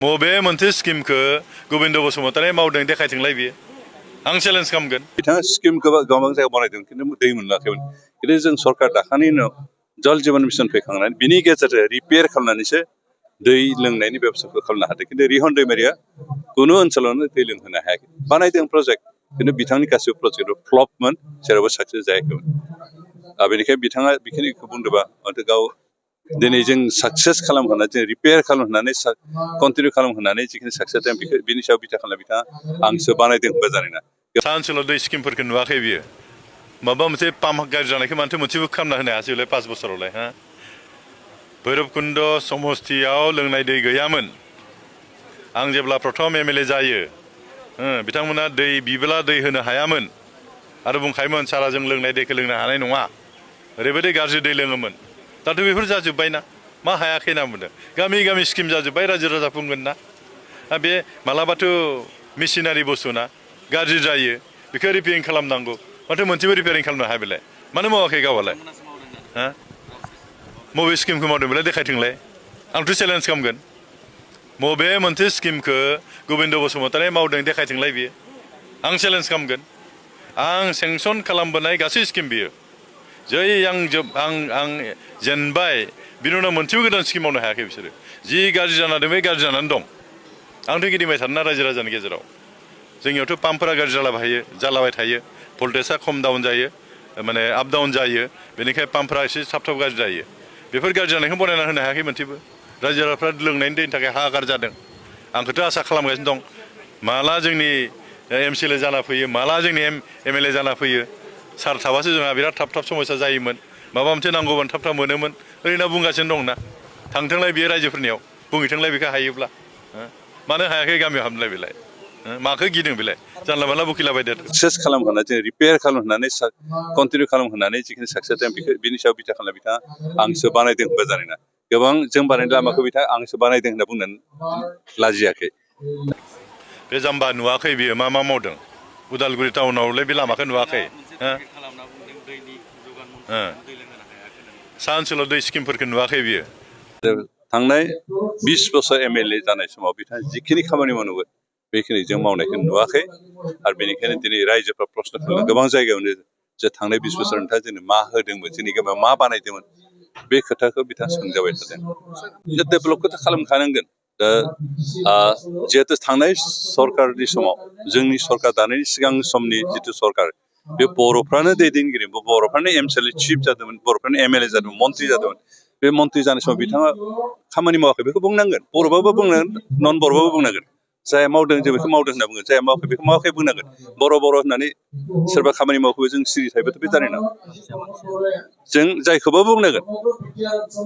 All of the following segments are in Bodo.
बबे मोनसे स्किमखौ गोविंद बसुमतारी मावदों देखायथोंलाय बियो आं चेलेन्ज खालामगोन बिथाङा स्किमखौ गोबां जायगायाव बानायदों खिन्थु दै मोनलाखैमोन खिन्थु जों सरकार दाखानायनि उनाव जल जीवन मिशन फैखांनानै बिनि गेजेरजों रिपेयार खालामनानैसो दै लोंनायनि बेबस्थाखौ खालामनो हादों खिन्थु रिहन दैमारिया कुनु ओनसोलावनो दै लोंहोनो हायाखै बानायदों प्रजेक्ट खिन्थु बिथांनि गासिबो प्रजेक्टआव फ्लपमोन जेरावबो साक्सेस जायाखैमोन बेनिखायनो बिथाङा बेखिनिखौ बुंदोंबा माथो गाव दिनै जों साक्सेस खालामहोनानै जों रिपेयार खालामहोनानै कन्टिनिउ खालामहोनानै जिखिनि साक्सेस जादों बिनि सायाव बिथा खालामना बिथाङा आंसो बानायदों होनबा जानाय नङा सा ओनसोलाव दै स्किमफोरखौ नुवाखै बियो माबा मोनसे पाम्प गाज्रि जानायखौ मानोथो मोनसेबो खालामना होनो हायासैलाय 5 बोसोरावलाय हा भैरबकुन्द समस्तियाव लोंनाय दै गैयामोन आं जेब्ला प्रथम एमएलए जायो बिथांमोना दै बिब्ला दै होनो हायामोन आरो बुंखायोमोन सारा जों लोंनाय दैखौ लोंनो हानाय नङा ओरैबायदि गाज्रि दै लोङोमोन दाथ' बेफोर जाजोब्बायना मा हायाखै होनना बुंदों गामि गामि स्किम जाजोब्बाय रायजो राजा बुंगोन ना बे मालाबाथ' मेसिनारि बुस्थुना गाज्रि जायो बेखौ रिपेयारिं खालामनांगौ माथो मोनसेबो रिपेयारिं खालामनो हाया बेलाय मानो मावाखै गावालाय हा बबे स्किमखौ मावदों बेलाय देखायथोंलाय आंथ' चेलेन्ज खालामगोन बबे मोनसे स्किमखौ गोविंद बसुमतारी मावदों देखायथोंलाय बियो आं चेलेन्ज खालामगोन आं सेंसन खालामबोनाय गासै स्किम बियो जै आं जेनबाय बिनि उनाव मोनसेबो गोदान स्किम मावनो हायाखै बिसोरो जि गाज्रि जाना दं बे गाज्रि जानानै दं आंथ' गिदिंबाय थादोंना रायजो राजानि गेजेराव जोंनियावथ' पाम्पफोरा गाज्रि जालाबाय थायो भल्टेजआ खम डाउन जायो माने आप डाउन जायो बेनिखायनो पाम्पफोरा एसे थाब थाब गाज्रि जायो बेफोर गाज्रि जानायखौ बनायना होनो हायाखै मोनसेबो रायजो राजाफ्रा लोंनायनि दैनि थाखाय हाहाकार जादों आंखौथ' आसा खालामगासिनो दं माला जोंनि एमसिएलए जाना फैयो माला जोंनि एमएलए जाना फैयो सार थाबासो जोंहा बिराद थाब थाब समस्या जायोमोन माबा मोनसे नांगौबानो थाब थाब मोनोमोन ओरैनो बुंगासिनो दंना थांथोंलाय बियो रायजोफोरनियाव बुंहैथोंलाय बेखौ हायोब्ला मानो हायाखै गामियाव हाबनोलाय बेलाय माखौ गिदों बेलाय जानला मानला बुखिलाबायदो साक्सेस खालामहोनानै जों रिपेयार खालामहोनानै कन्टिनिउ खालामहोनानै जिखिनि साक्सेस जादों बिनि सायाव बिथा खालामना बिथाङा आंसो बानायदों होनबा जानाय नङा गोबां जों बानायनाय लामाखौ बिथाङा आंसो बानायदों होनना बुंनानै लाजियाखै बे जाम्बा नुवाखै बियो मा मावदों उदालगुरि टाउनावलाय बे लामाखौ नुवाखै सा ओनसोलाव दै स्किमफोरखौ नुवाखै बियो थांनाय 20 बोसोर एमएलए जानाय समाव बिथाङा जिखिनि खामानि मावनांगौ बेखिनि जों मावनायखौ नुवाखै आरो बेनिखायनो दिनै रायजोफ्रा प्रश्न खालामो गोबां जायगायावनो जे थांनाय 20 बोसोर नोंथाङा जोंनो मा होदोंमोन जोंनि गामियाव मा बानायदोंमोन बे खोथाखौ बिथाङा सोंजाबाय थादों डेभेलपखौथ' खालामखानांगोन दा जिहेतु थांनाय सरकारनि समाव जोंनि सरकार दानायनि सिगां समनि जिथु सरकार बे बर'फ्रानो दैदेनगिरि बर'फ्रानो एमसिएलए चिफ जादोंमोन बर'फ्रानो एमएलए जादोंमोन मन्त्रि जादोंमोन बे मन्त्रि जानाय समाव बिथाङा खामानि मावाखै बेखौ बुंनांगोन बर'बाबो बुंनांगोन नन बर'बाबो बुंनांगोन जाया मावदों जों बेखौ मावदों होनना बुङो जाया मावाखै बेखौ मावाखै बुंनांगोन बर' होननानै सोरबा खामानि मावखौबो जों सिरि थायोबाथ' बे जानाय नङा जों जायखौबो बुंनांगोन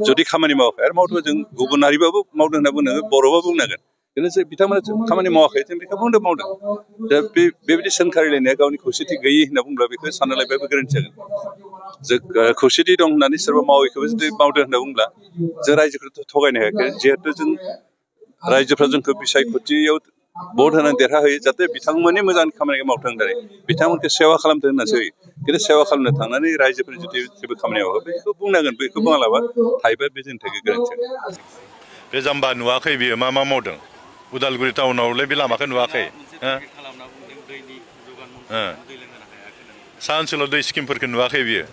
जुदि खामानि मावाखै आरो मावदों जों गुबुन हारिबाबो मावदों होनना बुंनांगोन बर'बाबो बुंनांगोन किन्तु बिथांमोना खामानि मावाखै जों बेखौ मावदों दा बेबायदि सोंखारिलायनाया गावनि खौसेथि गैयि होनना बुंब्ला बेखौ सानना लायबाबो गोरोन्थि जागोन जों खौसेथि दं होननानै सोरबा मावैखौबो जुदि मावदों होनना बुंब्ला जों रायजोखौथ' थगायनो हायाखै जिहेतु जों रायजोफ्रा जोंखौ बिसायख'थियाव भट होनानै देरहाहोयो जाहाथे बिथांमोननि मोजां खामानिखौ मावथों होननानै बिथांमोनखौ सेवा खालामथों होननासो होयो खिन्थु सेवा खालामनो थांनानै रायजोफोर जुदि जेबो खामानि मावो बेखौ बुंनांगोन बेखौ बुङालाबा थायोबा बे जोंनि थाखाय गोरोन्थि बे जाम्बा नुवाखै बियो मा मावदों उदालगुरि टाउनावलाय बे लामाखौ नुवाखै सा ओनसोलाव दै स्किमफोरखौ नुवाखै बियो